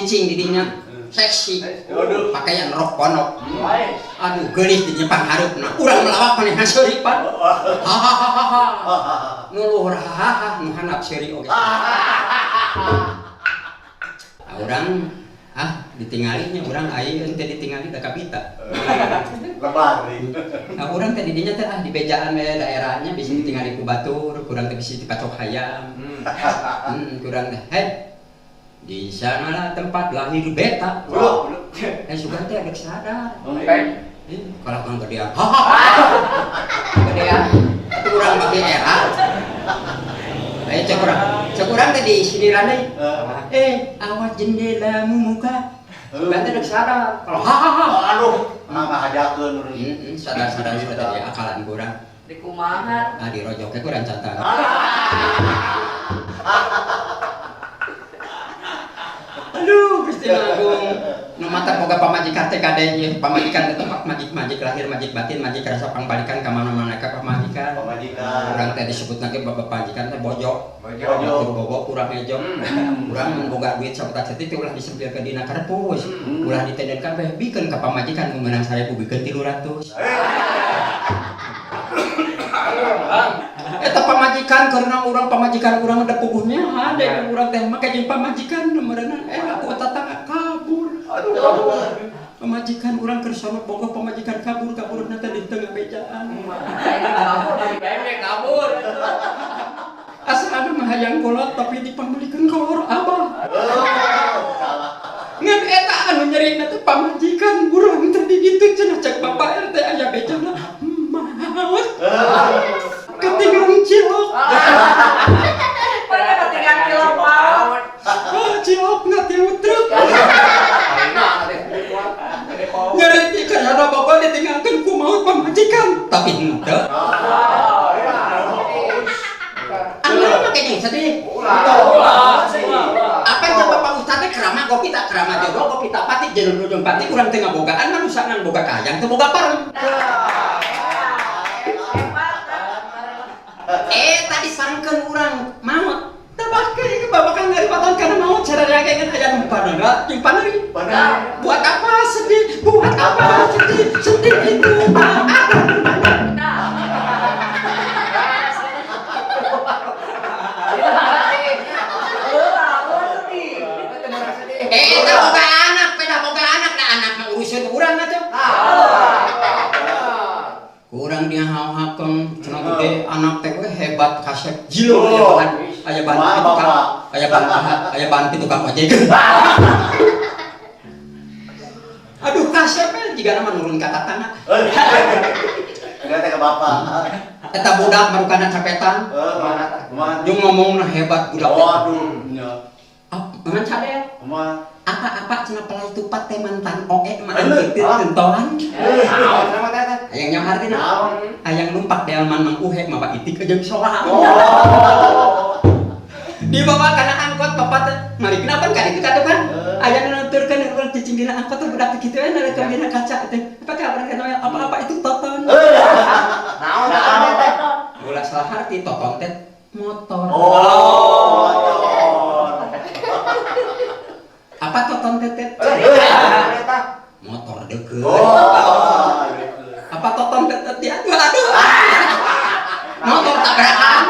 cicing di dinya. Seksi. Aduh. Pakaian rok pondok. Aduh, geulis di Jepang hareupna. Urang melawak manehna seuri pan. Hahaha. Nu luhur hahaha, nu handap seuri oge. Ah, urang ah ditinggalinya urang ayeuna teh ditingali da kapita. Lebar nih. Nah, urang teh di dinya teh ah di bejaan we daerahnya bisa ditingali ku batur, kurang teh bisa dipacok hayam. Kurang teh. Hei. Di sanalah tempat lahir beta. Belum. Eh sugan teh agak sadar. Peng. Eh, kalau kan gedean. Hahaha. Gedean. Itu urang bagi era. Ayo cek urang. Cek urang teh di sini deui. Eh, awas jendelamu muka. Sugan teh dek sadar. Kalau hahaha. Aduh, ngahajakeun urang. Sadar-sadar sudah tadi akalan kurang. Di kumaha? Ah, dirojoknya kurang catang. Aduh, Gusti Agung. Nu mata boga pamajikan teh kade ieu, pamajikan teh tempat majik-majik lahir, majik batin, majik rasa pangbalikan ka mana-mana ka pamajikan. Pamajikan. Urang teh disebut lagi bapak pamajikan teh bojo. Bojo. Batur bogo kurang ejo. Urang mun boga duit sabutak saeutik teh ulah disempil ke dina karpus. Ulah ditenden kabeh bikeun ka pamajikan mun meunang 1000 bikeun 300. Eta pamajikan karena urang pamajikan urang ada puguhnya ada urang teh make jeung pamajikan meureunna aku tatangga kabur. Aduh. Pamajikan urang keur sono bogoh pamajikan kabur kaburna teh di tengah bejaan. Kabur. Asa anu mah hayang kolot tapi dipamulikeun kolor abah. Salah. Ngan eta anu nyerina teh pamajikan urang teh di ditu cenah cek bapak RT aya bejana maot. Ketinggalan cilok. Pada ketinggalan cilok maot. Ah, cilok na tilu truk. Nyeri ti karena bapak ditinggalkan ku maut pamajikan tapi henteu. Anu make jeung sedih. Apa yang bapak ustad teh kerama gopi tak kerama jodoh gopi tak pati jelur ujung pati urang teh ngabogaan manusia ngan boga kayang teu boga parem. Tadi sarengkeun urang maot. Tebak babakan ngaribatan kana maot sararea ge aya nu panera jeung paneri. Buat apa sedih? Buat apa sedih? Sedih itu tak ada gunanya. Eta boga anak, peda boga anak, nah anak mah urusan urang atuh. Kurang dia hau-hakeng cenah gede anak teh we hebat kasep jilo aya bahan aya bahan tukang aya bahan aya bahan tukang ojek. Aduh kasep we jigana mah nurun ka tatangga. Enggak teh ka bapak. Eta budak marukana capetan. Kumaha? Jeung ngomongna hebat budak teh. Waduh, nya. Ngan cadel. Kumaha? Apa-apa cenah pelai tupat teh mantan oe mah kitu tentoan. Hayang nyaho hartina. Hayang numpak delman mang uhe mah itik jeung soha. Dibawa kana angkot bapak teh. Mari kenapa kan itu katuh kan? Aya nu nuturkeun urang cicing dina angkot teh budak teh kitu we naleukkeun dina kaca teh. Apa kabar kana apa-apa itu toton. Naon teh? Ulah salah harti toton teh motor. Oh, motor. Apa toton tetet? Motor deket. Oh. Apa toton tetet? Aduh, aduh. Motor tabrakan.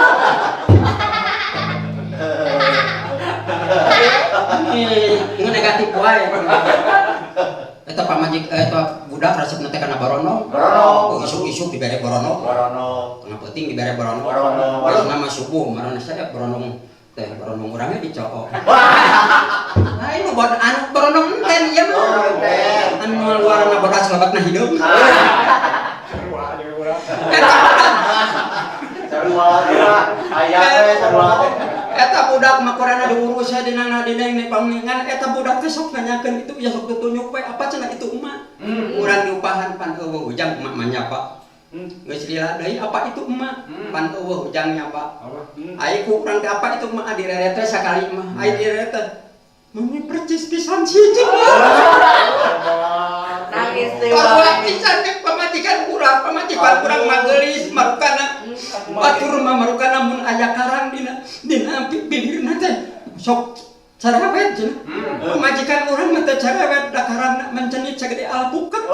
Ini negatif wae. Eta pamajik eta budak resepna teh kana barono. Barono. Oh, isuk-isuk dibere barono. Barono. Tengah peuting dibere barono. Barono. Biasana mah subuh marana saya barono teh barono urangnya dicokok. Nah, ini buat anu barono enten ieu mah. Anu luarna bodas lebatna hideung. Sarua aya we sarua teh. Eta budak mah korana diurus we dina dineng nih pangningan eta budak teh sok nanyakeun itu ya sok tutunjuk we apa cenah itu emak. Urang diupahan pan eueuh ujang emak mah nyapa. Geus lila deui apa itu emak? Pan eueuh ujang nyapa. Ai ku urang teh apa itu emak direret teh sakali mah. Ai direret teh mami percis pisan sih Nangis teh. Karuan pisan teh pamajikan urang, pamajikan urang mah geulis marukana. Batur mah marukana mun aya karang dina dina bibirna teh sok Cerewet cenah. Pamajikan urang mah teu cerewet, da karana mencenit sagede alpukat.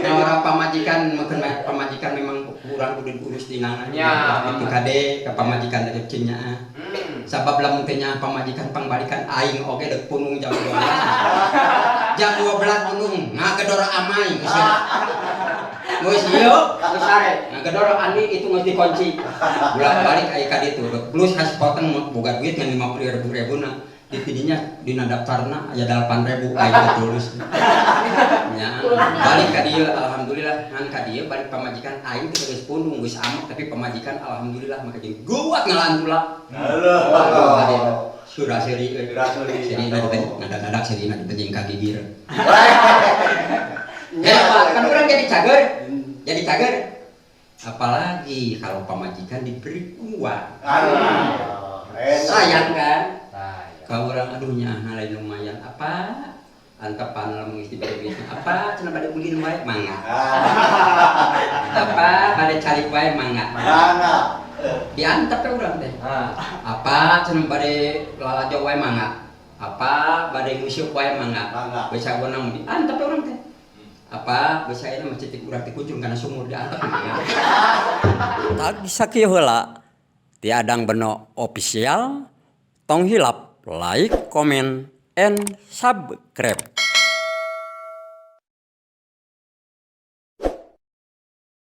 Nah, orang pamajikan meukeun pamajikan memang kurang kudu diurus dinana. Itu kade ka pamajikan teh cing nyaah. Sabab lamun teh nyaah pamajikan pangbalikan aing oge deuk pundung jam 12. Jam 12 pundung ngagedor amai geus. Geus ieu geus sare. Ngagedor andi itu geus dikunci. Bolak-balik aya ka ditu. Plus has potong boga duit ngan 50 ribu-ribuna. Di tidinya dina daftarna aya 8.000 aing ditulis. Nya, balik ka dieu alhamdulillah, ngan ka dieu balik pamajikan aing teh geus pundung geus amek, tapi pamajikan alhamdulillah maka jeung guat ngalantula. Halo. Surah seri euy. Surah seri. Seri na ngadak-ngadak seri na ditejing ka gigir. Ya, Pak, kan orang jadi cager. Jadi cager. Apalagi kalau pamajikan diberi uang. Aduh. Enak. Sayang kan? Sayang. Kau orang aduh nya lain lumayan apa? Antepan lamun geus diberi duit apa cenah bade ulin wae mangga. Apa bade calik wae mangga. Mangga. Diantep we urang teh. Apa cenah bade lalajo wae mangga. Apa bade nguseup wae mangga. Mangga. Bisa wenang diantep we urang teh. Apa bisa ayeuna mah cetik urang teh kucung kana sumur diantep mangga. Tag sakieu heula ti Adang Beno Official, tong hilap like, comment, and subscribe.